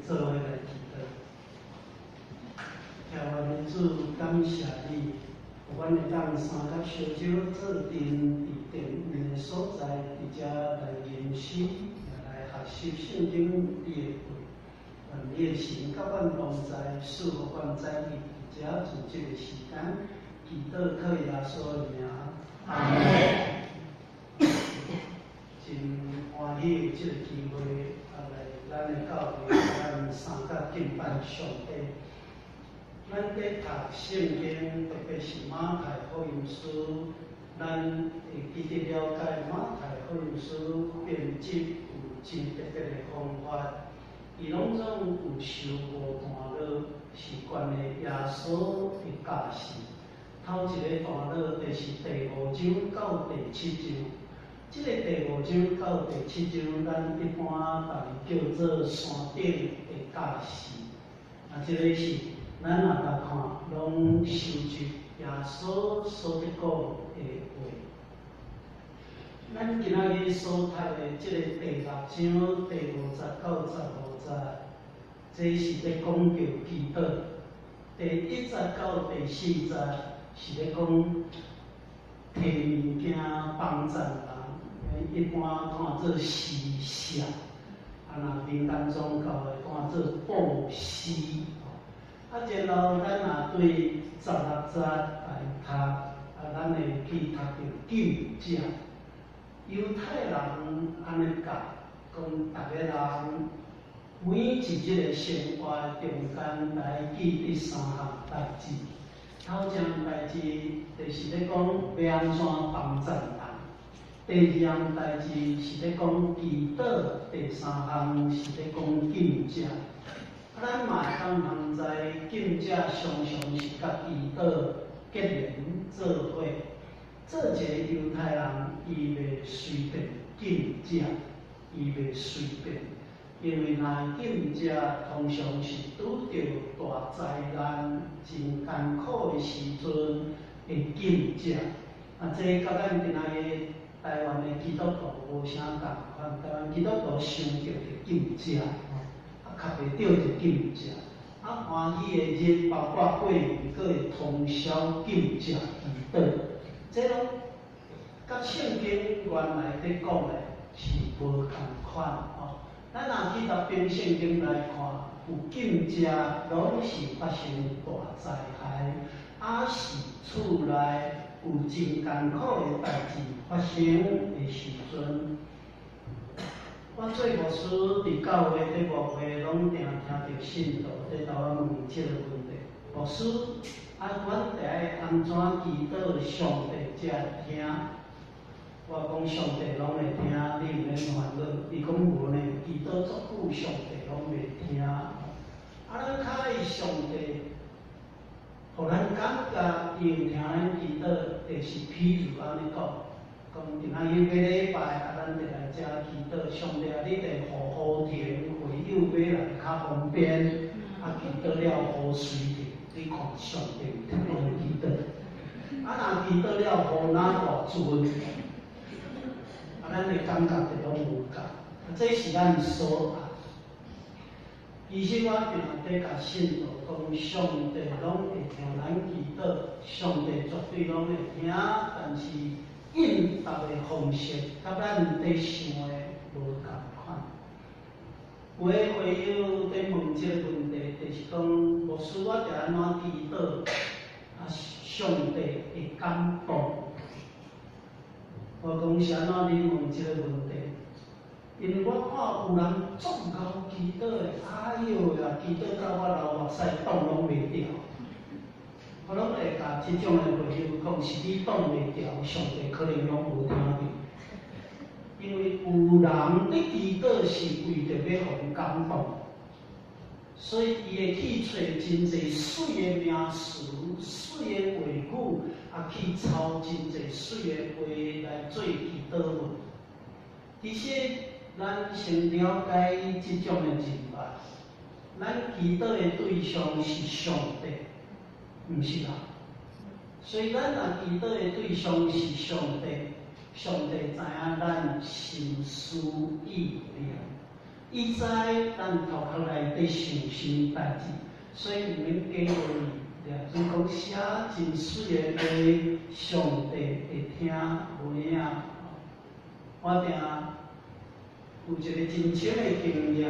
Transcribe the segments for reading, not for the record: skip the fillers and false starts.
做伙來祈禱。天父的主，感謝你，予阮會當三甲小組做陣佇殿的所在，佇遮來認識，來學習聖經你的話。願你的神佮阮同在，賜予阮早起佇遮做這个時間，祈禱靠耶穌的名，阿門。真歡喜有這个機會，啊來咱的教會，咱三甲敬拜上帝。咱佇讀聖經，特別是馬太福音書，咱會記得了解馬太福音書編輯有真特別的方法，伊攏總有收五段落，是關於耶穌的教示。頭一个段落就是第五章到第七章。這个第五章到第七章，咱一般共伊叫做山頂的教示。啊，這个是咱若共看，攏收集耶穌所佇講的話。咱今仔日所讀的這个第六章第五節到15節，這是咧講著祈禱。第一節到第四節是咧講提物件幫贊人，一般看做施捨，啊，若民間宗教的看做布施。啊，然後咱若對16節來讀，啊，咱會去讀著禁食。猶太人按呢教，講逐个人每一日的生活中間來記得三項代誌。頭一項代誌就是咧講欲按怎幫贊人，第二項代誌是咧講祈禱，第三項是咧講禁食。啊，咱嘛會當通知禁食常常是佮祈禱結連做伙。做一个猶太人，伊袂隨便禁食，伊袂隨便，因為若禁食，通常是拄著大災難、真艱苦的時陣會禁食。啊，這佮咱今仔日台灣的基督徒無啥仝款，台灣基督徒傷著就禁食，啊，較袂著就禁食。啊，歡喜的日，包括過年，閣會通宵禁食祈禱。這攏佮聖經原來佇講的是無仝款吼。咱若去逐遍聖經來看，有禁食，攏是發生大災害，抑是厝內有真艱苦的代誌發生的時陣。我做牧師佇教會佇牧會，攏定聽著信徒佇頭我問這个問題：牧師，啊，阮著愛按怎祈禱上帝才會聽？我講上帝攏會聽，你毋免煩惱。伊講無呢，祈禱足久，上帝攏袂聽。啊，咱較愛上帝，予咱感覺伊有聽咱祈禱，就是譬如按呢講，講今仔日欲禮拜，啊，咱就來遮祈禱，上帝啊，你著予雨停，會友欲來較方便，啊，祈禱了雨隨停，你看上帝有聽咱祈禱。啊，若祈禱了雨若大陣，啊，咱的感覺就攏無仝。啊，這是咱所愛。其實我定佇共信徒講，上帝攏會聽咱祈禱，上帝絕對攏會聽，但是應答的方式佮咱佇想的無仝款。有的會友佇問這个問題，就是講牧師，我著按怎祈禱，啊，上帝會感動。我講是按怎你問這个問題？因為我看有人足𠢕祈禱的，哎喲呀，祈禱到我流目屎擋攏袂牢。我攏會共這種的會友講，是你擋袂牢，上帝可能攏無聽著。因為有人佇祈禱是為著欲予人感動，所以伊會去揣真濟媠的名詞、媠的話語，啊，去抄真濟媠的話來做祈禱文。其實，咱先了解這種的認識，咱祈禱的對象是上帝，毋是人。所以，咱若祈禱的對象是上帝，上帝知影咱心思意念。伊知咱頭殼內底想啥物代誌，所以毋免假意，掠準講寫真媠的話，上帝會聽無影。我定有一個真深的經驗，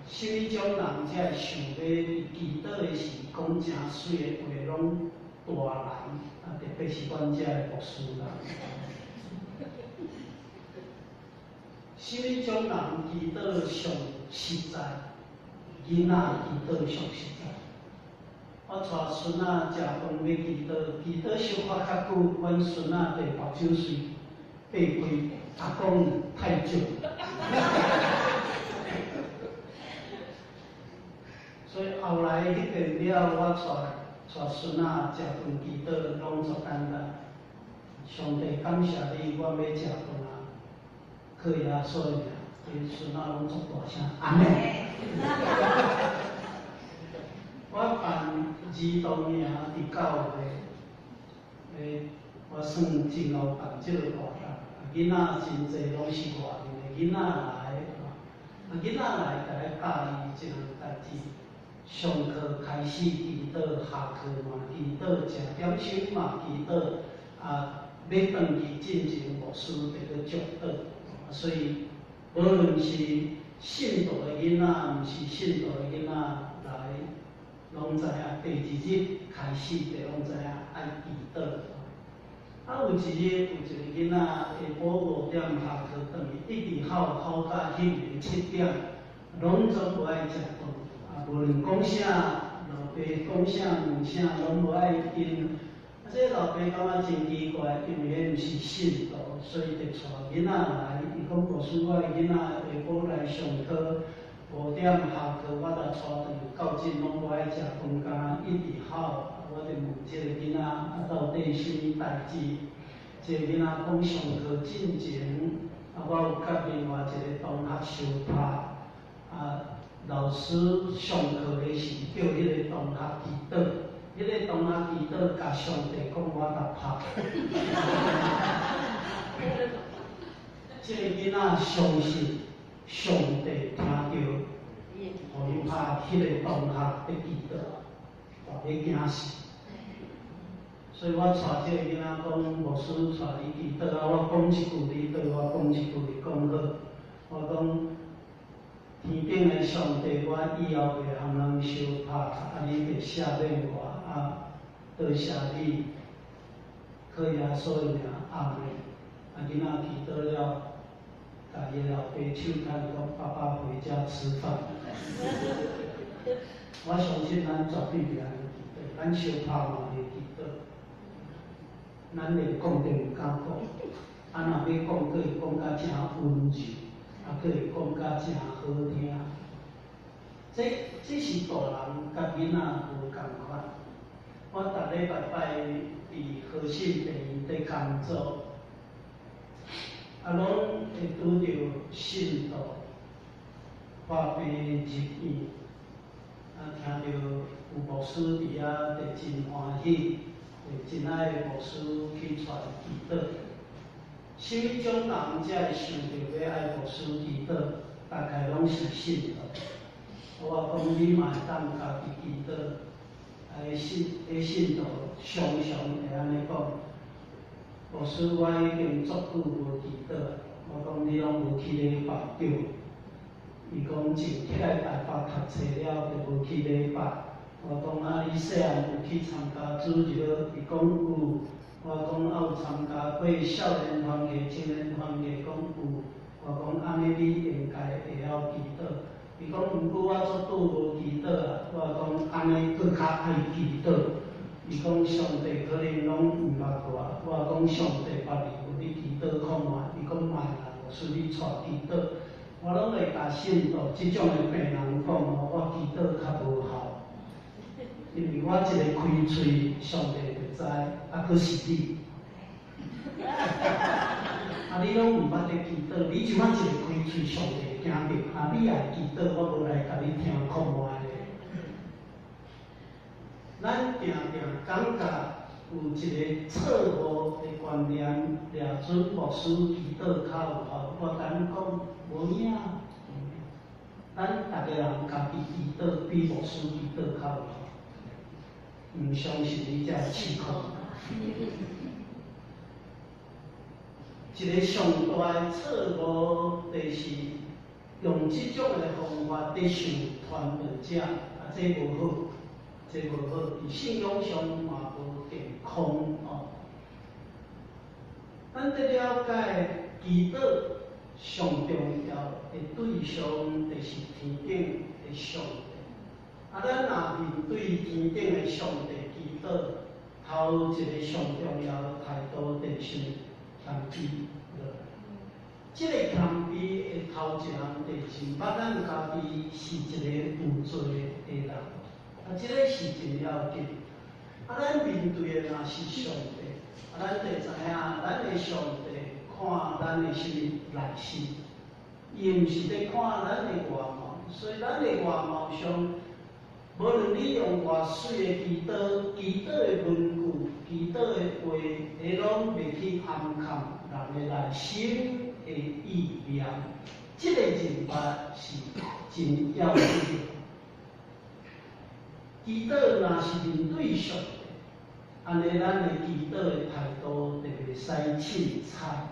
啥物種人才會想欲佇祈禱的時講誠媠的話，攏大人，啊，特別是阮遮的牧師人。啥物種人祈禱上實在？囡仔祈禱上實在。我帶孫仔食飯欲祈禱，祈禱小可較久，阮孫仔就目睭隨擘開，阿公太少。所以後來彼遍了，我帶帶孫仔食飯祈禱，攏足簡單。上帝感謝你，我欲食飯啊！靠耶穌的名，𪜶孫仔攏足大聲，阿們。我辦兒童營佇教會，我算真𠢕辦這个活動，囡仔真濟攏是外面的囡仔來，啊，囡仔來就愛教伊一項代誌，上課開始祈禱，下課嘛祈禱，食點心嘛祈禱，啊，欲轉去進前牧師就閣祝禱，所以無論是信徒的囡仔，毋是信徒的囡仔來，攏知影第二日開始就攏知影愛祈禱。啊，有一日有一個囡仔下晡5點下課轉去，一直哭哭到彼暝7點，攏總無愛食飯。啊，無論講啥，老爸講啥問啥，攏無愛應。啊，這個老爸感覺真奇怪，因為彼毋是信徒，所以就帶囡仔來。伊講牧師，我的囡仔下晡來上課，5點下課，我就帶轉去，到這攏無愛食飯，敢若一直哭。我就問這個囡仔，啊，到底啥物代誌？這個囡仔講上課進前，啊，我有佮另外一個同學相拍，啊，老師上課的時叫彼個同學祈禱，彼個同學祈禱，共上帝講我共拍。這個囡仔相信上帝聽著，予伊拍彼個同學佇祈禱，予驚死。所以我帶這個囡仔講，牧師帶你祈禱啊，我講一句你對我講一句，伊講好。我講天頂的上帝，我以後袂和人相拍，啊，你會赦免我，啊，多謝你，靠耶穌的名，阿們。啊，囡仔祈禱了，共伊老爸手牽講，爸爸回家吃飯。我相信咱絕對袂按呢祈禱，咱相拍嘛袂祈禱。咱連講都毋敢講，啊，若欲講，閣會講甲誠溫柔，啊，閣會講甲誠好聽。這是大人佮囡仔無仝款。我逐禮拜拜佇和信病院佇工作，啊，攏會拄著信徒破病入院，啊，聽著有牧師佇遐，就真歡喜。會真愛牧師去帶祈禱，啥物種人才會想著欲愛牧師祈禱？大概攏是信徒。我講你嘛會當家己祈禱，啊，彼信徒常常會按呢講，牧師，我已經足久無祈禱，我講你攏無去禮拜對？伊講自起來台北讀冊了，就無去禮拜。我講啊，你細漢有去參加主日？伊講有。我講啊，有參加過少年團契、青年團契，講有。我講按呢，你應該會曉祈禱。伊講毋過我足久無祈禱啊。我講按呢閣較愛祈禱。伊講上帝可能攏毋捌我。我講上帝捌你，你祈禱看覓。伊講莫啦，牧師你帶祈禱。我攏會共信徒這種的病人講吼，我祈禱較無效。因為我一个開喙，上帝就知，啊，閣是你。啊，你攏毋捌咧祈禱，你這擺一个開喙，上帝會驚著。啊，你也會祈禱，我無來共你聽看覓咧。咱定定感覺有一个錯誤的觀念，掠準牧師祈禱較有效，我敢講無影。咱逐个人家己祈禱比牧師祈禱較有效，毋相信你才試看。一个上大的錯誤，就是用這種的方法佇想傳道者，啊，這無好，這無好，佇信仰上嘛無健康哦。咱得了解祈禱上重要的對象，就是天頂的上帝。啊，咱若面對天頂的上帝祈禱，頭一個上重要的態度就是謙卑落來。這个謙卑的頭一項，就是認捌咱家己是一个有罪的人，啊，這个是真要緊。啊，咱面對的若是上帝，啊，咱就知影，咱的上帝看咱的啥物內心，伊毋是咧看咱的外貌，所以咱的外貌上，無論你用偌媠的祈禱、祈禱的文句、祈禱的話，彼攏袂去掩蓋人的內心的意念。這个認捌是真要緊。祈禱若是面對上帝，按呢咱的祈禱的態度就袂使凊彩，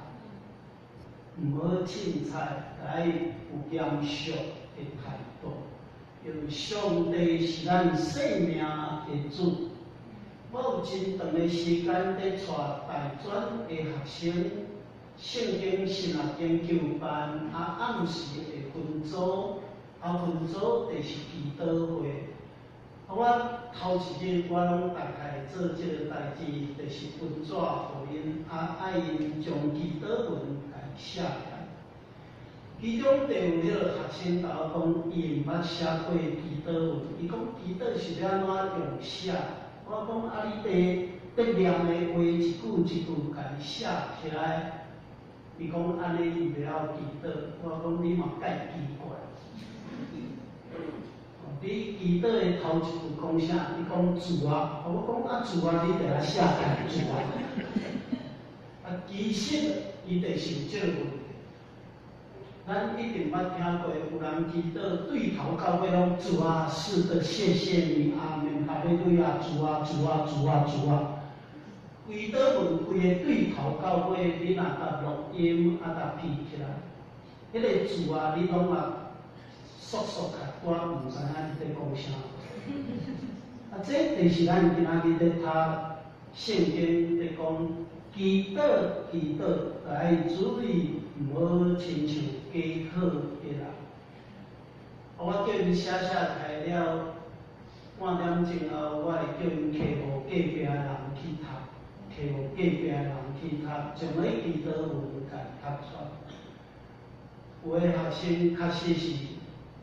毋好凊彩，愛有嚴肅的態度。因為上帝是咱生命的主。我有真長的時間佇帶大專的學生，聖經神學研究班，啊暗時會分組，啊分組就是祈禱會。啊，我頭一日我攏大概做這个代誌，就是分紙予𪜶，啊愛𪜶將祈禱文共寫起來。其中就有彼个學生共我講，伊毋捌寫過祈禱文，伊講祈禱是欲按怎用寫？我講啊，你佇佇念的話一句一句共伊寫起來。伊講按呢伊袂曉祈禱，我講你嘛介奇怪。你祈禱的頭一句講啥？你講主啊，我講啊主啊，你著愛寫起來主啊。啊，其實伊就是有這个問題。咱一定捌聽過有人祈禱對頭到尾攏主啊，是的，謝謝你，阿門，哈利路亞，主啊，主啊，主啊，主啊。祈禱文規个對頭到尾，你若共錄音啊，共編起來，彼个主啊，你攏啊速速較我毋知影伊佇講啥。啊，這就是咱今仔日佇讀聖經佇講祈禱，祈禱，愛注意毋好親像假好的人。我叫𪜶寫寫開了，半點鐘後，我會叫𪜶提予隔壁的人去讀，提予隔壁的人去讀，將彼祈禱文共讀出來。有的學生確實是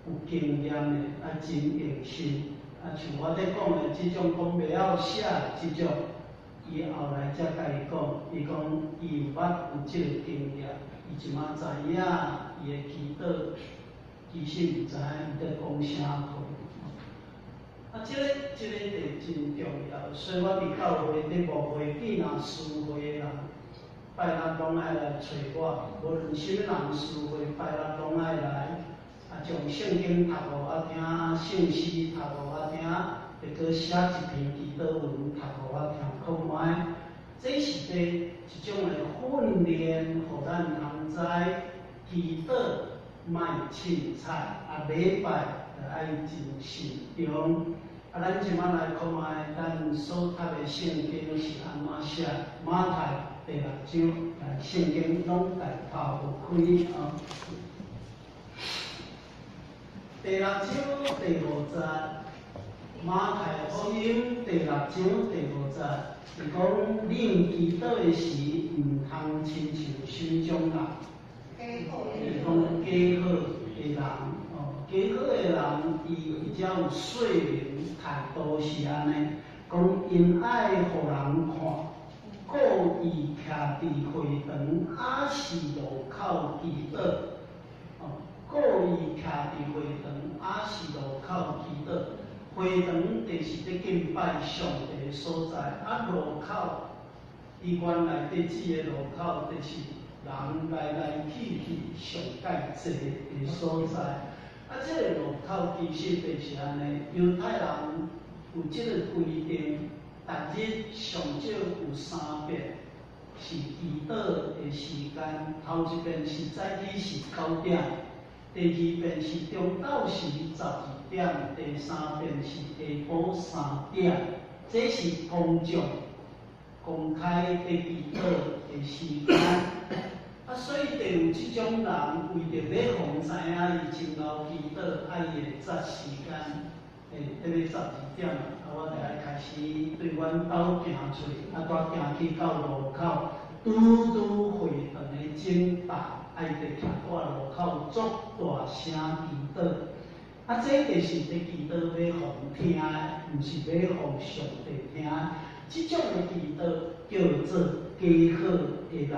有經驗的，啊，真用心。啊，像我佇講的這種講袂曉寫的這種，伊後來才共伊講，伊講伊毋捌有這個經驗，伊這馬知影伊的祈禱，其實毋知影伊佇講啥話。啊，這个就真重要，所以我佇教會佇牧會見若司會的人，拜六攏愛來揣我，無論啥物人司會，拜六攏愛來，啊，將聖經讀予我聽，聖詩讀予我聽，會閣寫一篇祈禱文讀予我聽，看覓，這是佇一種的訓練，予咱通知祈禱莫凊彩，啊，禮拜著愛真慎重。啊，咱這馬來看覓，咱所讀的聖經是按怎寫？馬太第六章，來聖經攏共拍予開啊。第六章第五節，馬太福音第六章第五節，是講恁祈禱的時，毋通親像啥種人？伊講假好的人，哦，假好的人，伊比較有說明態度是按呢，講𪜶愛予人看，故意徛佇會堂，抑是路口祈禱，哦，故意徛佇會堂，抑是路口祈禱。會堂就是佇敬拜上帝的所在，啊路口，伊原來佇指的路口，就是人來來去去上蓋濟的所在。啊，這个路口其實就是按呢，猶太人有這个規定，逐日上少有三遍是祈禱的時間，頭一遍是早起時9點，第二遍是中晝時12點，第三遍是下晡3點，這是公眾公開佇祈禱的時間。啊，所以就有這種人為著欲予人知影伊真𠢕祈禱，啊伊會節時間，欸，咧12點啊，啊我就愛開始對阮兜行出去，啊拄行去到路口，拄拄會堂的鐘到，啊伊就徛佇路口足大聲祈禱。啊，這就是佇祈禱欲予人聽的，毋是欲予上帝聽的。這種的祈禱叫做假好的人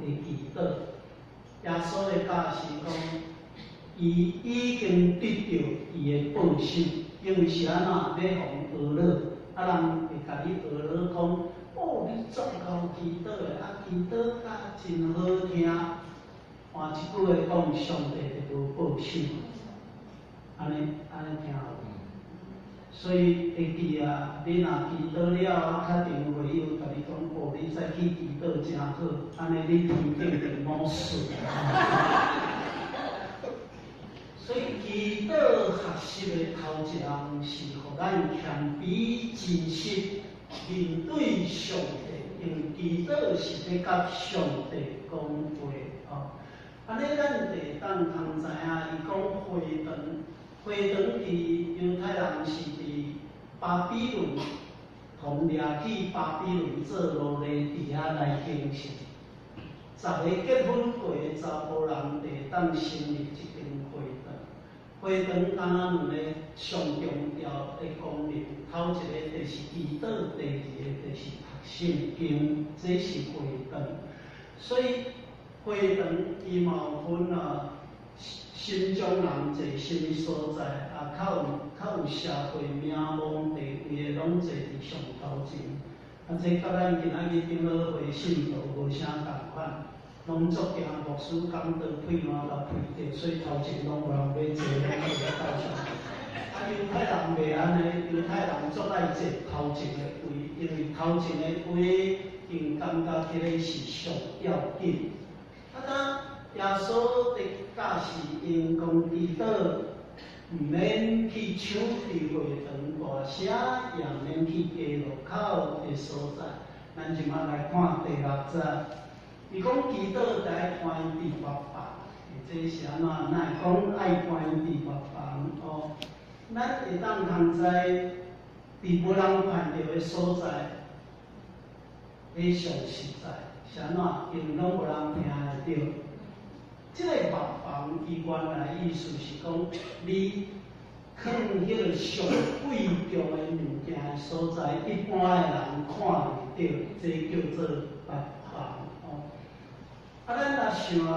的祈禱。耶穌的教示講，伊已經得著伊的報酬，因為是按怎欲予人學了，啊人會共你學了講，哦，你足𠢕祈禱的，啊祈禱甲真好聽。換一句話講，上帝就無報酬。按呢按呢聽有無？所以會記啊，你若祈禱了啊，敲電話友共你講，哦，你早起祈禱誠好，按呢你天頂就攏順。所以祈禱學習的頭一項是予咱謙卑真實面對上帝，因為祈禱是欲佮上帝講話哦。按呢，咱就會當通知影，伊講會堂，會堂佇猶太人是佇巴比倫，予掠去巴比倫做奴隸，佇遐來形成。10個結婚過的查埔人，就會當成立這間會堂。會堂敢若兩個上重要的功能，頭一個就是祈禱，第二個就是讀聖經，這是會堂。所以會堂伊嘛有分啊，新疆人坐啥物所在，啊，較有社會名望地位的，攏坐佇上頭前。啊，這佮咱今仔日長老會信徒無啥仝款，攏足驚牧師講道屁瀾共屁著，所以頭前攏無人欲坐，攏坐咧到上。啊，猶太人袂按呢，猶太人足愛坐頭前的位，因為頭前的位，𪜶感覺彼个是上要緊。啊，當耶穌佇教示𪜶講祈禱，毋免去搶佇會堂大聲，也毋免去街路口的所在。咱這馬來看第六節，伊講祈禱得愛關佇密房，這是按怎？哪會講愛關佇密房？哦，咱會當通知佇無人看著的所在，彼上實在，是按怎？因為攏無人聽會著。這个密房，伊原來意思是講，你囥彼个上貴重的物件的所在，一般的人看袂著，這叫做密房哦。啊，咱若想啊，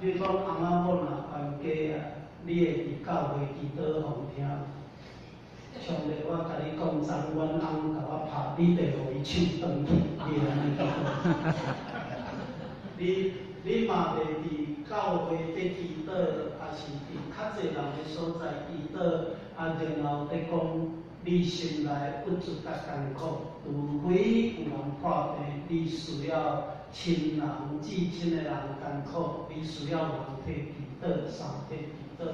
比如講翁仔某若冤家啊，你會佇教會祈禱予人聽？像咧，我共你講，昨阮翁共我拍，你就予伊手斷去，你會按呢祈禱？你嘛袂佇教會佇祈禱，抑是佇較濟人的所在祈禱，啊，然後佇講你心內鬱卒佮艱苦，除非有人破病，你需要親人至親的人艱苦，你需要人替祈禱，相替祈禱。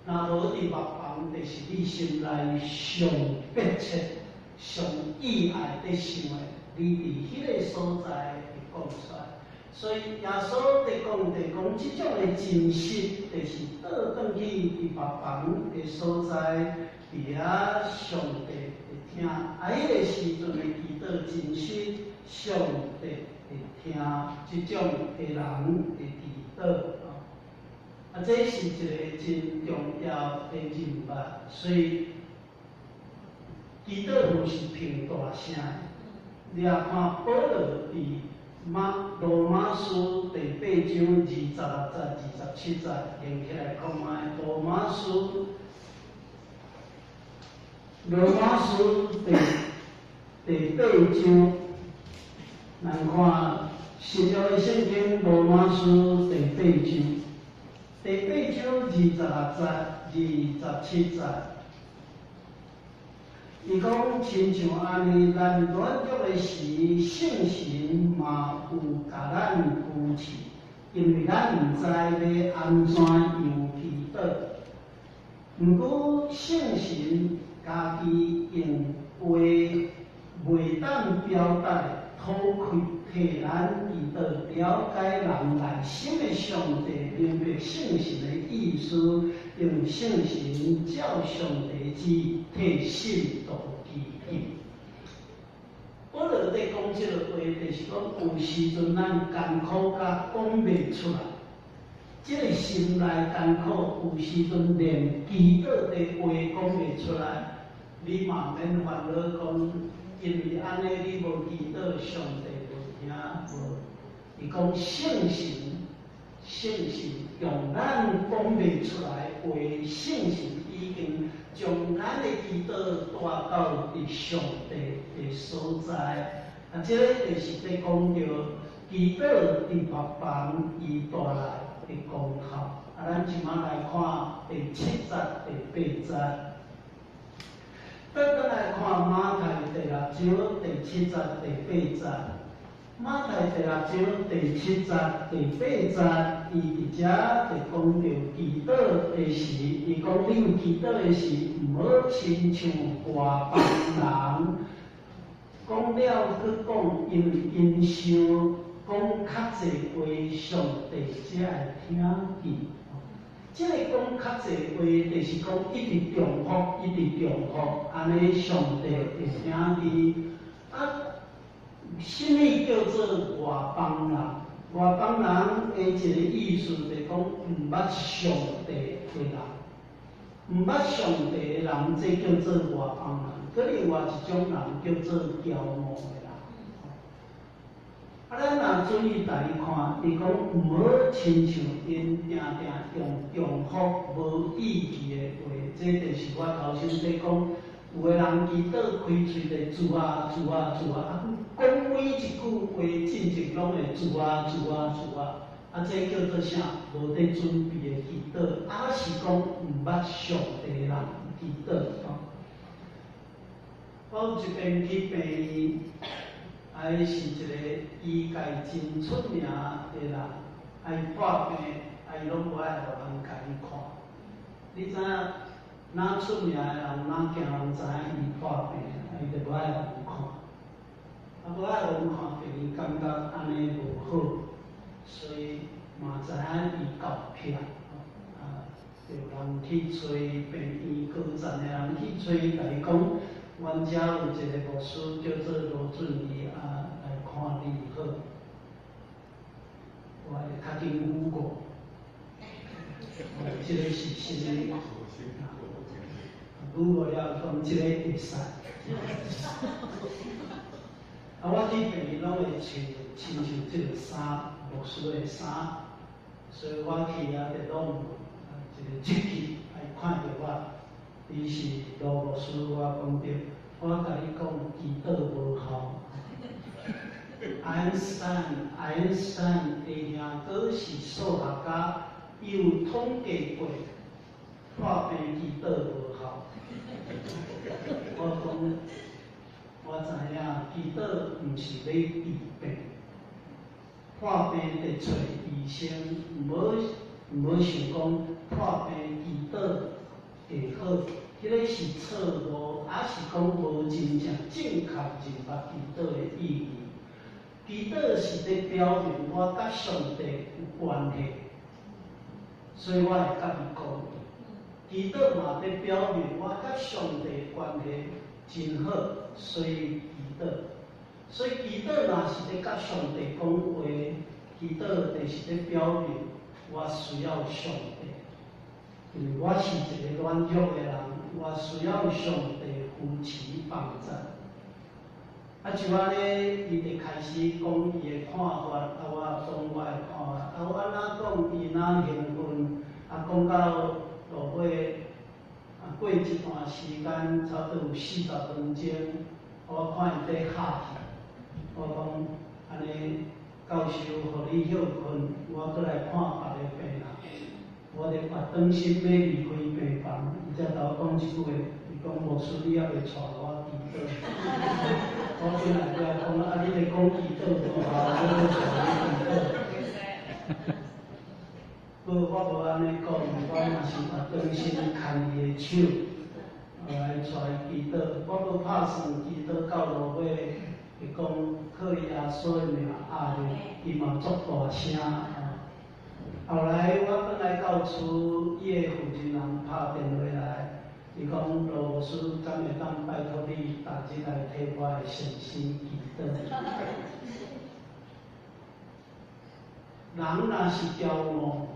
若無佇密房，就是你心內上迫切、上意愛佇想的，你佇彼个所在會講出來。所以耶穌佇講，佇講這種的真實，就是倒轉去佇密房的所在，佇遐上帝會聽。啊，彼个時陣的祈禱真實，上帝會聽這種的人的祈禱。啊，這是一個真重要的認捌，所以祈禱毋是憑大聲。你若看保羅佇羅馬書第八章26節、27節，連起來看覓。羅馬書第八章，咱看新約的聖經羅馬書第八章。第八章26節、27節。伊講親像按呢，咱軟弱的時，聖神嘛有共咱扶持，因為咱毋知欲按怎樣祈禱。毋過聖神家己用話袂當表達的禱氣替咱祈禱，了解人內心的上帝明白聖神的意思，用聖神照上帝旨意替信徒祈求。保羅佇講這个話，就是講有時陣咱艱苦甲講袂出來，這个心內艱苦，有時陣連祈禱的話講袂出來，你嘛免煩惱講，因為按呢你無祈禱，上帝無聽無。伊講聖神，聖神用咱講袂出來話，聖神已經將咱的祈禱帶到佇上帝的所在。啊，這个就是佇講著祈禱佇藥房伊帶來的功效。啊，咱這馬來看第七節、第八節。倒轉來看馬太第六章第七節、第八節。馬太第六章第七節、第八節，伊佇遮就講著祈禱的時，伊講恁祈禱的時，毋好親像外邦人，講了閣講，因為𪜶想講較濟話，上帝才會聽見。這个講較濟話，就是講一直重複，一直重複，按呢上帝會聽見。啊，啥物叫做外邦人？外邦人的一个意思就是講毋捌上帝的人，毋捌上帝的人，這叫做外邦人。閣另外一種人叫做驕傲的人。啊，咱若注意來看，伊講毋好親像𪜶定定用重複無意義的話，這就是我頭先佇講，有的人祈禱開喙就主啊主啊主啊，啊，講每一句話進前攏會主啊主啊主啊，啊，這叫做啥？無佇準備的祈禱，抑是講毋捌上帝的人祈禱。我有一遍去病院，啊，伊是一个醫界真出名的人，啊，伊破病，啊，伊攏無愛予人共伊看。你知影，若出名的人，若驚人知影伊破病，啊，伊就無愛予人看。啊，無愛予人看，病院感覺按呢無好，所以嘛知影伊厚癖，啊，就人去揣病院高層的人去揣，共伊講，阮遮有一个牧師叫做羅俊義啊，來看你好。我會較緊 Google，這个是啥物？Google 了講這个會使。啊，我去病院攏會穿親像這个衫，牧師的衫，所以我去遐就攏有一个入去，啊，伊看著我，伊是羅牧師，我講對，我共你講，祈禱無效。愛因斯坦，愛因斯坦的兄哥是數學家，伊有統計過，破病祈禱無效。我講，我知影祈禱毋是欲治病，破病得揣醫生，毋好想講破病祈禱會好，彼个是錯誤，抑是講無真正正確認捌祈禱的意義。祈禱是佇表明我佮上帝有關係，所以我會佮伊講。祈禱嘛佇表明我佮上帝關係真好，所以祈禱。所以祈禱若是佇佮上帝講話，祈禱就是佇表明我需要上帝，因為我是一個軟弱的人，我需要上帝扶持幫助。啊，就按呢，伊就開始講伊的看法，啊，我講我的看法，啊，我按怎講，伊若興奮，啊，講到落尾，啊，過一段時間，差不多有40分鐘，我看伊佇哈氣，我講按呢，教授，予你歇睏，我閣來看別个病人。我咧決當心欲離開病房，伊才共我講一句話，伊講牧師你猶未帶我祈禱。我本來就講啊，你咧講祈禱就好，我欲帶你祈禱。無，我無按呢講，我嘛是決當心牽伊的手，來帶伊祈禱。我無拍算祈禱到落尾，會講靠耶穌的名阿門，伊嘛足大聲。後來我轉來到厝，伊的負責人拍電話來，伊講羅牧師，敢會當拜託你，逐日來替我的先生祈禱。人若是驕傲，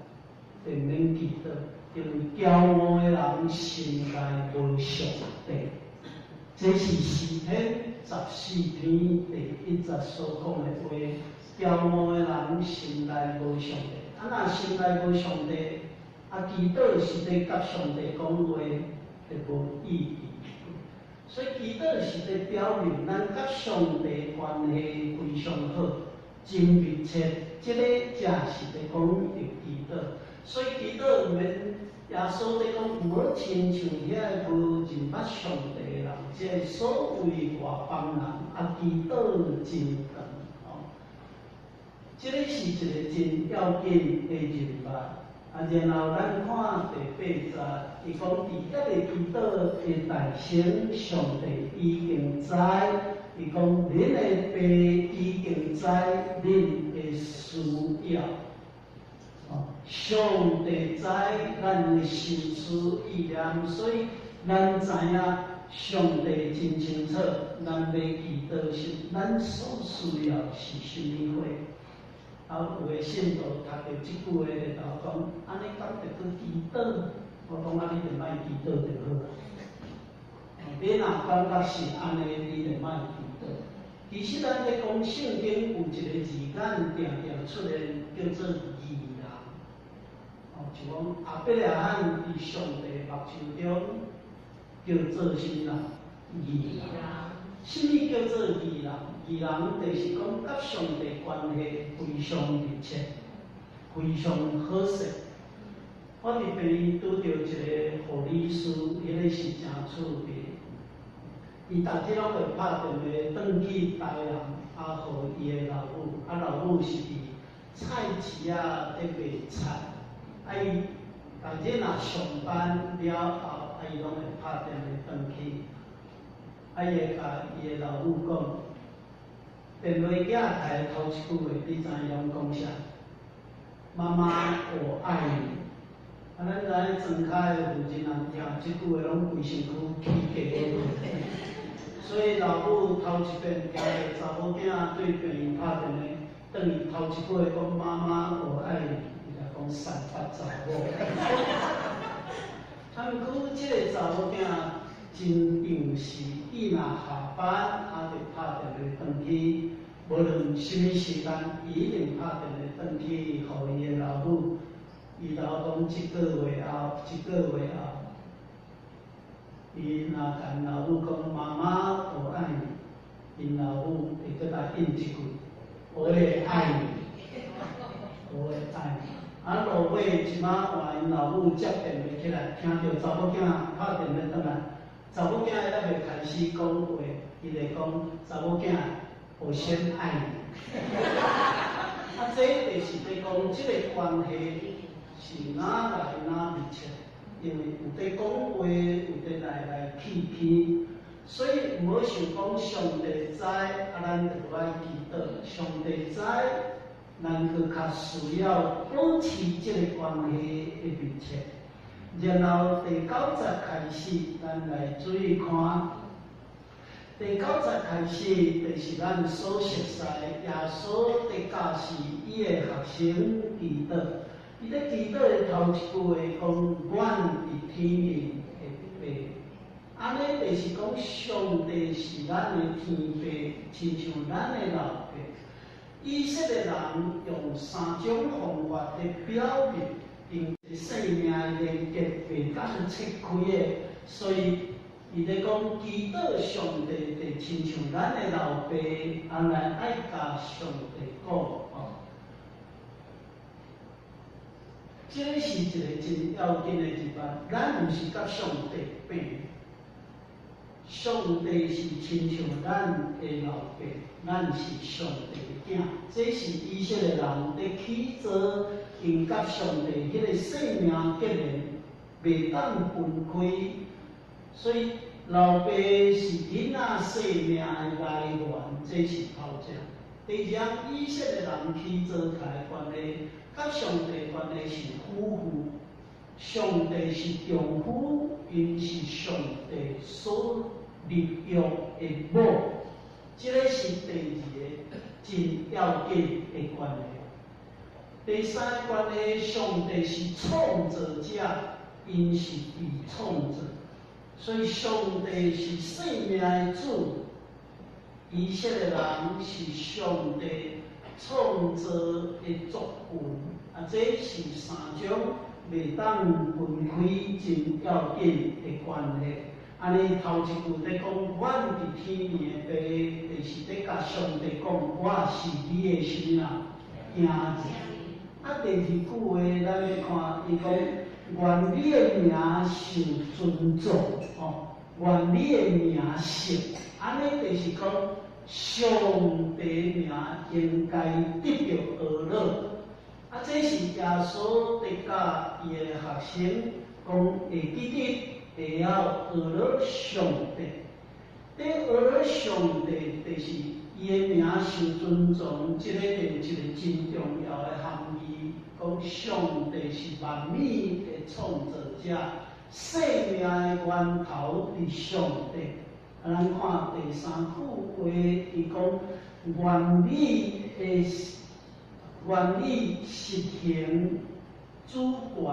就免祈禱，因為驕傲的人心內無上帝。這是詩篇14篇第1節所講的話。驕傲的人心內無上帝。啊，若心內無上帝，啊，祈禱是佇佮上帝講話，就無意義。所以祈禱是佇表明咱佮上帝關係非常好，真密切。這个才是佇講著祈禱。所以祈禱毋免耶穌佇講，毋好親像遐個無認捌上帝的人，這个所謂外邦人，啊，祈禱真長。這个是一個真要緊的認捌。啊，然後咱看第八節，伊講佇遐个祈禱的大聲，上帝已經知。伊講恁的爸已經知恁的需要。哦，上帝知咱的心思意念，所以咱知影上帝真清楚，咱欲祈禱時，咱所需要是啥物貨。啊，有的信徒讀著這句話就共我講，按呢敢著閣祈禱？我講啊，你就莫祈禱就好啊。你若感覺是按呢，你就莫祈禱。其實咱咧講聖經有一個字眼，定定出現，叫做義人。哦，就講亞伯拉罕佇上帝目睭中叫做啥物人？義人。啥物叫做義人？義人就是講佮上帝關係非常密切，非常好勢。我佇病院拄著一个護理師，彼个是誠趣味。伊逐日攏會拍電話轉去台南，啊，予伊的老母，啊，老母是佇菜市仔佇賣菜，啊，伊逐日若上班了後，啊，伊攏會拍電話轉去，啊，伊會共伊的老母講，電話寄來頭一句話，你知伊攏講啥？媽媽，我愛你。啊，咱知影莊跤的負責人聽這句話，攏規身軀起雞皮。所以老母頭一遍聽著查某囝對病院拍電話，轉去頭一句話講媽媽我愛你，伊就講三八查某。啊，毋過這個查某囝真重視，伊若下班啊，就拍電話轉去，無論啥物時間，伊一定拍電話轉去予伊的老母。伊老講一個月後，一個月後，伊若共老母講媽媽我愛你，𪜶老母會閣來應一句我也愛你，我也愛你。啊，落尾一擺換𪜶老母接電話起來，聽著查某囝拍電話轉來，查某囝猶未開始講話，伊就講查某囝，我先愛你。啊，這就是佇講這个關係是哪來哪密切，因為有佇講話，有佇來來去去，所以毋好想講上帝知，啊，咱就無愛祈禱。上帝知，咱閣較需要保持這个關係的密切。然後第九節開始，咱來注意看。第九節開始，就是咱所熟悉耶穌佇教示伊的學生祈禱。伊咧祈禱的頭一句話講：願佇天面的父。按呢，就是講上帝是咱的天父，親像咱的老爸。以色列人用三種方法來表明，𪜶生命的連結袂當切開的，所以伊咧講祈禱上帝，就親像咱的老爸，按呢愛共上帝講哦。這個是一個真要緊的一環，咱毋是佮上帝比，上帝是親像咱的老爸，咱是上帝的囝。這是以色列人佇起造𪜶佮上帝彼個生命結連，袂當分開。所以老爸是囡仔生命的來源，這是頭一。第二，以色列人起造起來關係，佮上帝關係是夫婦，上帝是丈夫，𪜶是上帝所立約的某，這個是第二個真要緊的關係。第三個關係，上帝是創造者，𪜶是被創造，所以上帝是生命的主，以色列人是上帝創造的族群，啊，這是三種袂當分開真要緊的關係。按呢頭一句佇講，阮佇天暝的爸，就是佇共上帝講，我是你的啥物啊？囝兒。啊，第二句話，咱欲看，伊講願你的名受尊崇，吼，願你的名聖。按呢就是講，上帝名應該得著呵咾。啊，這是耶穌佇教伊的學生講，會記得會曉呵咾上帝。佇呵咾上帝，就是伊的名受尊崇，這個就有一個真重要的含義，講上帝是萬物的創造者，生命的源頭佇上帝。啊，咱看第三句話，伊講願你的願你實行主權，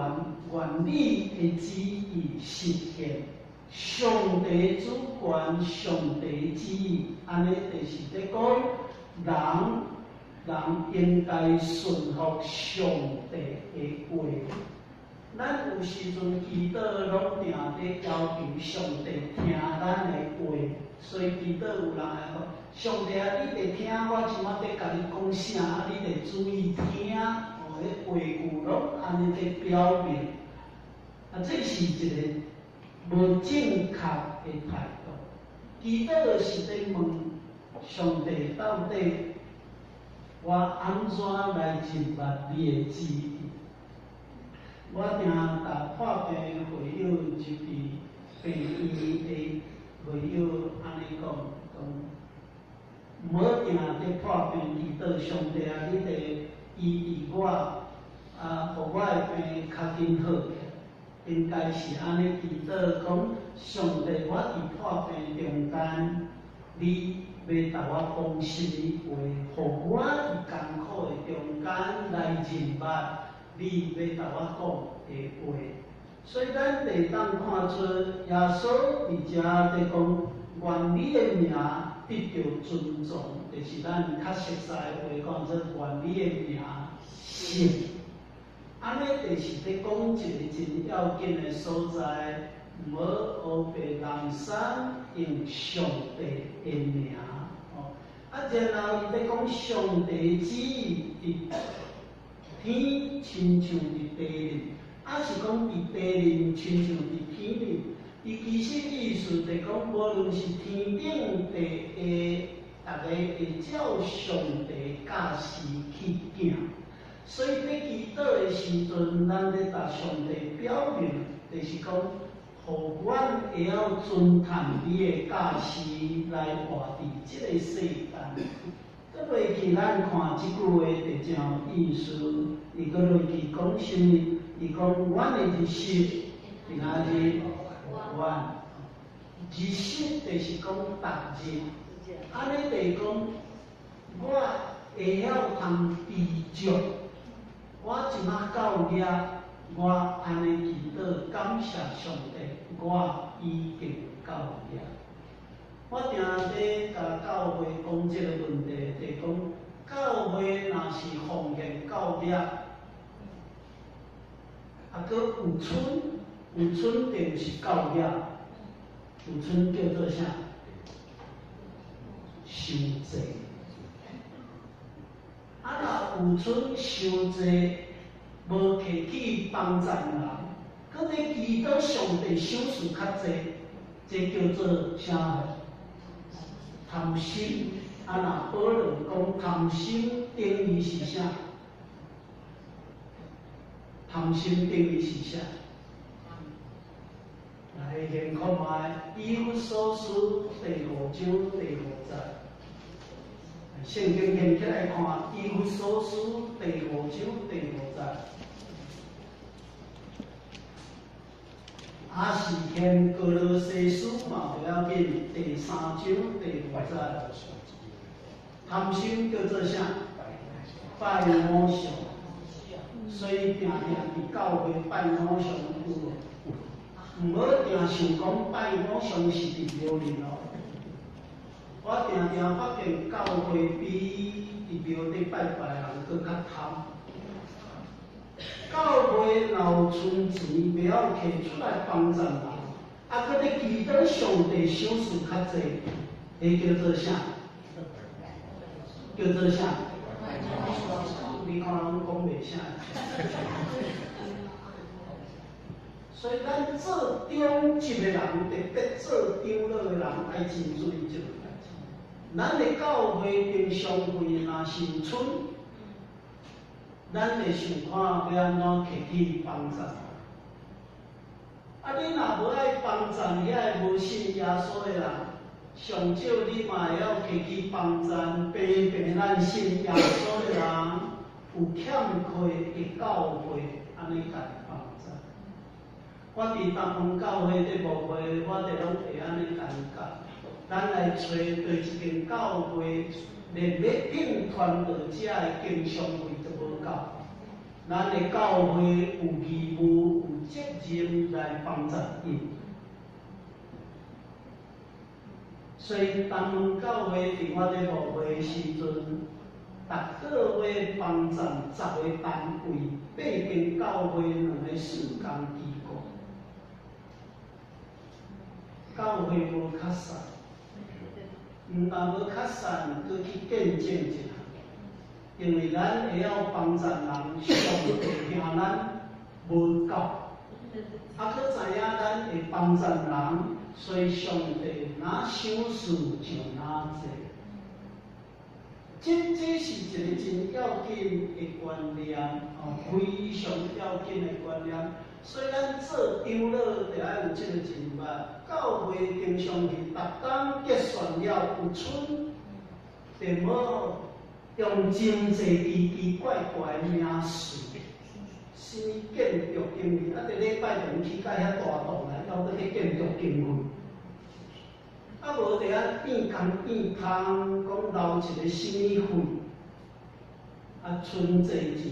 願你的旨意實現。上帝主權，上帝旨意，按呢就是佇講人人應該順服上帝的話。咱有時陣祈禱攏定佇要求上帝聽咱的話，所以祈禱有人會講：上帝啊，你佇聽我這馬佇共你講啥？啊，你著注意聽。哦，彼話句攏按呢佇表明，啊，這是一個無正確的態度。祈禱是佇問上帝到底我按怎來認捌你的旨意？我定共破病會友入去病院的會友按呢講，講毋好定佇破病祈禱上帝啊，你著醫治我，啊，予我的病較緊好起來。應該是按呢祈禱講，上帝，我佇破病中間，你欲共我講啥物話，予我佇艱苦的中間來認捌你欲共我講的話。所以咱會當看出耶穌佇遮佇講，願你的名得著尊崇，就是咱較熟似的話講做願你的名聖。按呢就是佇講一個真要緊的所在，毋好烏白濫用上帝的名。哦，啊，然後伊佇講上帝旨意佇天親像佇地面，抑是講佇地面親像佇天面。伊其實意思就講，無論是天頂地下，逐个會照上帝教示去行。所以佇祈禱的時陣，咱咧共上帝表明，就是講，予阮會曉遵趁你的教示來活佇這個世間。閣落去，咱看這句話就真有意思。伊閣落去講啥物？伊講阮的日食今仔日予阮，日食就是講逐日，按呢就是講我會曉通知足。我這馬到遐，我按呢祈禱感謝上帝，我已經到遐。我定佇共教會講這個問題，就是講教會若是奉獻到遐，啊，閣有賰，有賰就是到遐，有賰叫做啥？傷濟。啊，若有賰傷濟，無提起幫贊人，閣咧祈禱上帝賞賜較濟，這叫做啥？貪心。啊，若保羅講貪心定義是啥？貪心定義是啥？來先看覓，以弗所書第五章第五節。聖經掀起來看，以弗所書第五章第五節。也是掀歌羅西書嘛，袂要緊，第三章第五節。貪心叫做啥？拜偶像。所以定定佇教會拜偶像有無？毋好定想講拜偶像是佇廟裡咯。我定定發現教會比佇廟底拜拜的人閣較貪。教會若有存錢，袂曉摕出來幫贊人，啊，閣咧祈禱上帝賞賜較濟，彼叫做啥？叫做啥？你看攏講袂啥。所以咱做長執的人，特別做長老的人，愛真注意這個代誌。咱的教會平常會若是有賰，咱會想看欲按怎提起幫贊。啊，你若無愛幫贊遐个無信耶穌的人，上少你嘛會曉提起幫贊，平平咱信耶穌的人有欠缺的教會，按呢共幫贊。我佇東方教會咧牧會，我就攏會按呢感覺。咱來揣佗一間教會，連欲聘傳道者的經常費都無夠。咱的教會有義務、有責任來幫助𪜶。所以東方教會佇我咧牧會的時陣，逐個月幫贊十个單位，八間教會兩个事工機構。教會無較散，毋但無較散，閣去見證一下，因為咱會曉幫贊人，上帝聽咱無夠，啊，閣知影咱會幫贊人，所以上帝若賞賜就若濟。這是一個真要緊的觀念，哦，非常要緊的觀念。所以咱做長老，就愛有這個認捌。教會平常時，逐工結算了有賰，就無用真濟奇奇怪怪的名詞，啥物建築經費，啊，佇禮拜堂起甲遐大棟來，猶閣去建築經費。啊，無佇遐變工變空，講留一个啥物費，啊，賰濟錢，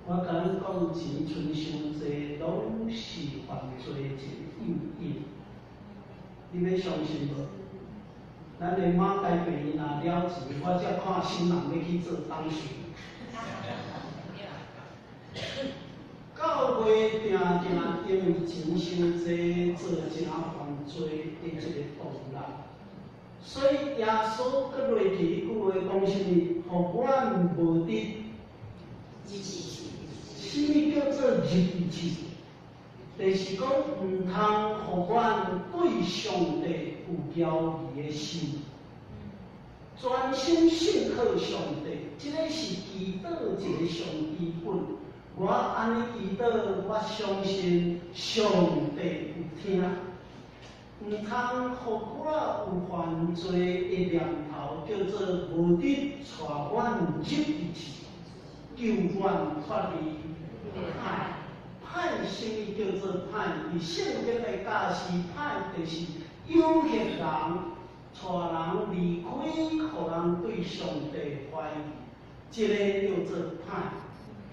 我共你講，錢賰傷濟，攏是犯罪一个誘因。你欲相信無？咱的馬偕病院若了錢，我才看新人欲去做董事。教會定定因為錢傷濟，造成犯罪的一個動力。所以耶穌閣落去彼句話講啥物？予阮無得。啥物叫做入去？就是講毋通予阮對上帝有驕疑的心，專心信靠上帝，這个是祈禱一個上基本。我按呢祈禱，我相信上帝有聽。毋通予我有犯罪的念頭，叫做無得帶阮入去，救阮脫離歹。歹啥物叫做歹？佇聖經的教示，歹就是誘惑人，帶人離開，予人對上帝懷疑，這个叫做歹。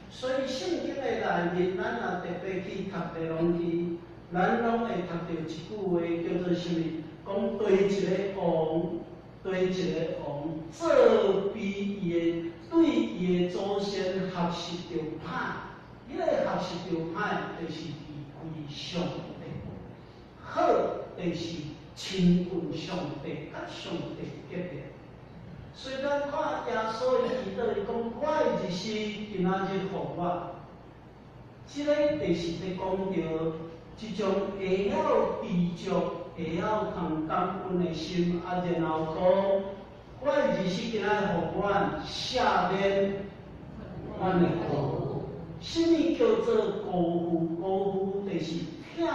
所以聖經的內面，咱若特別去讀內容去，咱攏會讀著一句話，叫做啥物？講對一个王，對一个王，做比伊的對伊的祖先學習著歹，彼个學習著歹，就是離開上帝；好，就是親近上帝，佮上帝結連。所以咱看耶穌伊祈禱，伊講我的日時今仔日予我。這个就是佇講著這種會曉知足、會曉通感恩的心。啊，然後講，我的日子今仔予阮赦免阮的過負。啥物叫做辜負？辜負就是疼人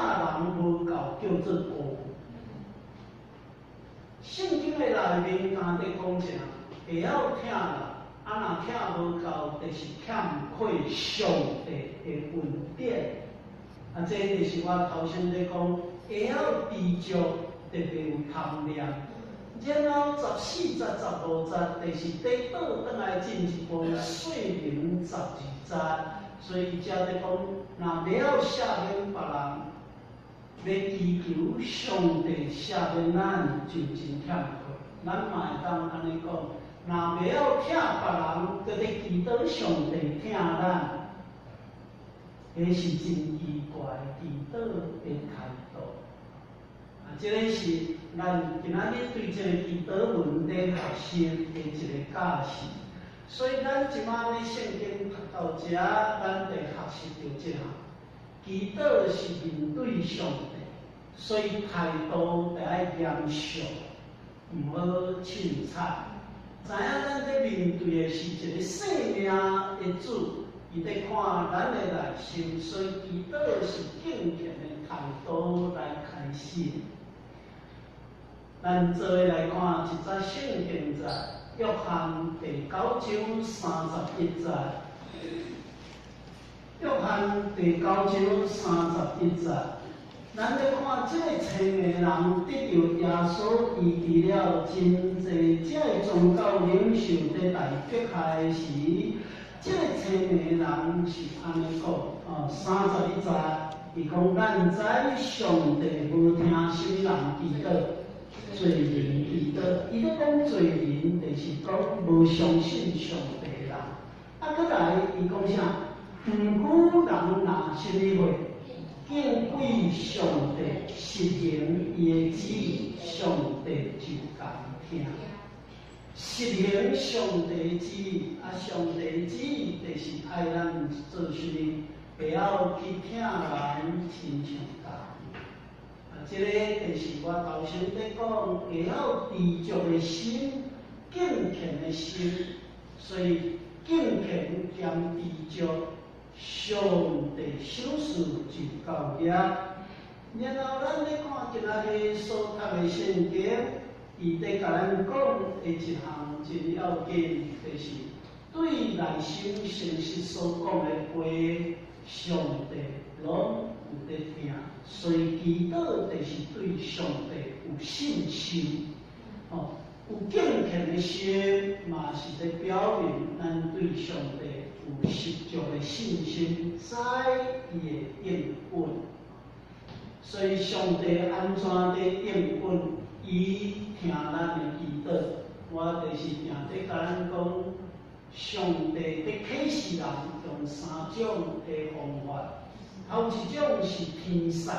無夠，叫做辜負。聖經的內面敢佇講啥？會曉疼人，啊若疼無夠，就是欠虧上帝的恩典。啊，這就是我頭先咧講，會曉知足，特別有貪念。然後14節、15節，就是佇倒轉來進一步說明12節，所以才佇講，若袂曉赦免別人，欲祈求上帝赦免咱，就真欠虧。咱嘛會當按呢講，若袂曉疼別人，閣咧祈禱上帝疼咱，彼是真奇怪祈禱的態度。啊，這個是咱今仔日對這個祈禱文咧學習的一個教示。所以咱這擺咧聖經讀到遮，咱就學習著這項。祈禱是面對上帝，所以態度得愛嚴肅，毋好凊彩。知影咱咧面對的是一個生命的主，伊咧看咱的內心，所以祈禱是敬虔的態度來開始。咱做伙來看一節聖經節，約翰第九章31節。約翰第九章三十一節，咱咧看這個青盲人得著耶穌醫治了真濟，這个宗教領袖佇來迫害時，這個青盲人是按呢講，哦，三十一節，伊講咱知上帝無聽啥物人祈禱，罪人祈禱。伊咧講罪人，就是講無相信上帝的人。啊，閣來伊講啥？毋過人若啥物貨，敬畏上帝，實行伊的旨意，上帝就共聽。實行上帝的旨意，啊，上帝的旨意就是愛咱做啥物，會曉去疼人，親像家己。啊，這个就是我頭先咧講，會曉知足的心，敬虔的心，所以敬虔兼知足，上帝賞賜就到遐。然後咱咧看今仔日所讀的聖經，伊佇共咱講的一項真要緊，就是對內心誠實所講的話，上帝攏有佇聽。所以祈禱就是對上帝有信心，哦，有敬虔的心，嘛是佇表明咱對上帝有十足的信心，知伊會應允。所以上帝按怎佇應允？伊聽咱的祈禱，我就是定佇共咱講，上帝佇啟示人用三種的方法，頭一種是天使。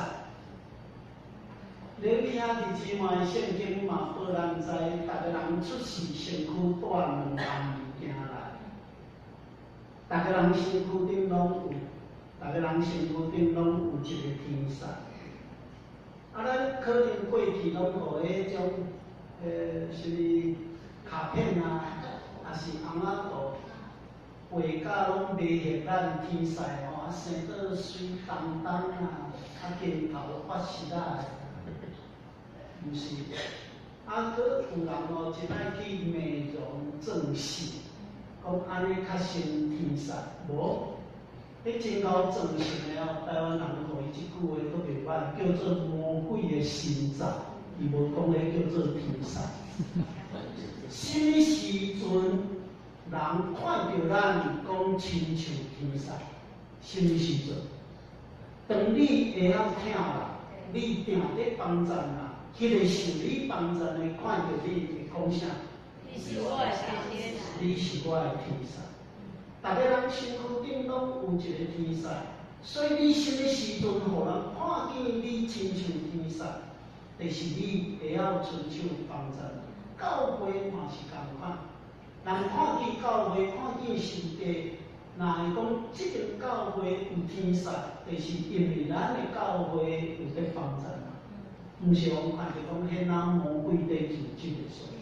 你兄弟姊妹，聖經嘛予咱知，逐个人出世身軀帶兩項物件來，逐个人身軀頂攏有，逐个人身軀頂攏有一个天使。啊，咱可能過去攏予彼種，啥物卡片啊，抑是尪仔圖，畫甲攏迷惑咱天使吼，啊生得媠當當啊，啊金頭髮絲仔的，毋是。啊，閣有人哦，真愛去美容整形，講按呢較像天使，無。彼真𠢕整形的哦，台灣人予伊這句話閣袂歹，叫做魔鬼的心臟，伊無講彼叫做天使。啥物時陣人看著咱講親像天使？啥物時陣？當你會曉疼人，你定佇幫贊人，彼个受你幫贊的看著你會講啥？你是我的天使。你是我的天使。逐个人身軀頂攏有一个天使，所以你啥物時陣予人看見你親像天使，就是你會曉伸手幫贊。教會嘛是仝款，人看見教會，看見上帝，若會講這間教會有天使，就是因為咱的教會有佇幫贊嘛，毋是講看著講彼那魔鬼佇組織的所在。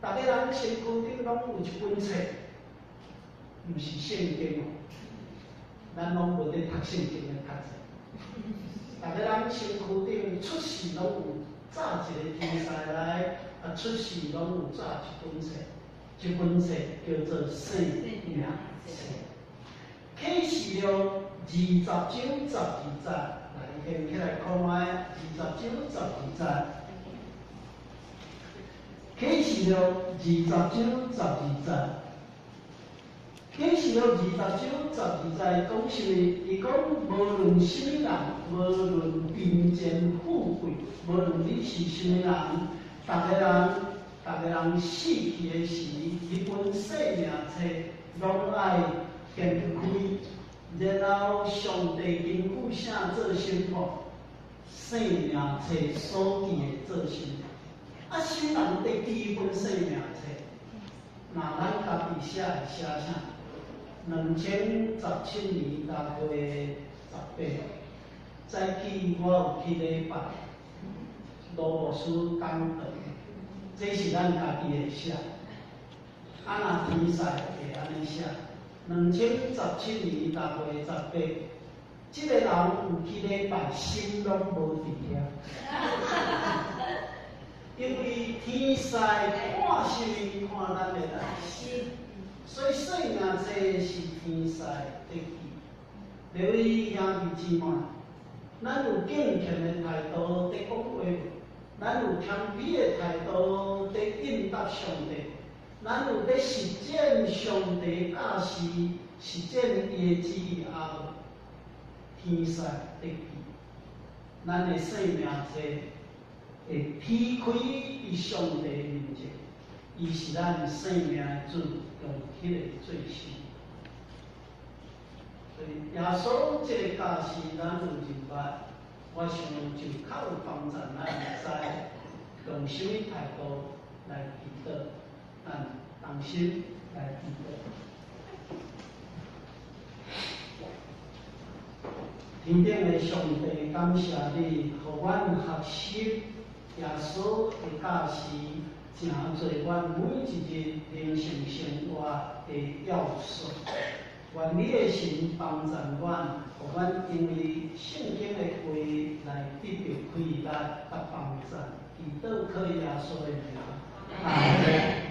逐个人身軀頂攏有一本冊，毋是聖經哦，咱攏無佇讀聖經的較濟。逐个人身軀頂出世攏有紮一个天使來，啊出世攏有紮一本冊，這本冊叫做生命冊。啟示錄二十章十二節，來掀起來看覓，二十章十二節。啟示錄二十章十二節，啟示錄二十章十二節講啥物？伊講無論啥物人，無論貧賤富貴，無論你是啥物人，逐个人，逐个人死去的時，彼本生命冊攏愛掀開，然後上帝根據啥做審判？生命冊所記的做審判。啊，啥人佇記彼本生命冊？若咱家己寫會寫啥？2017年6月18，早起我有去禮拜，羅牧師講道，這是咱家己會寫。啊，若天使會按呢寫。2017年6月18，這个人有去禮拜，心攏無佇遐。因為天使看啥物？看咱的內心，所以生命冊是天使佇記。各位兄弟姊妹，咱有敬虔的態度佇講話無？咱有謙卑的態度佇應答上帝？咱有佇實踐上帝教示、實踐伊的旨意啊無？天使佇記，咱的生命冊會劈開佇上帝面前，伊是咱生命的主，用彼个做神。所以耶穌這个教示，咱有認捌，我想就較有幫助咱知用啥物態度來祈禱，咱同心來祈禱。天頂的上帝，感謝你，予阮學習耶穌的教示，成做阮每一日靈性生活的要素。願你的神幫助阮，予阮因為聖經的話來得著氣力佮幫助。祈禱靠耶穌的名，阿門。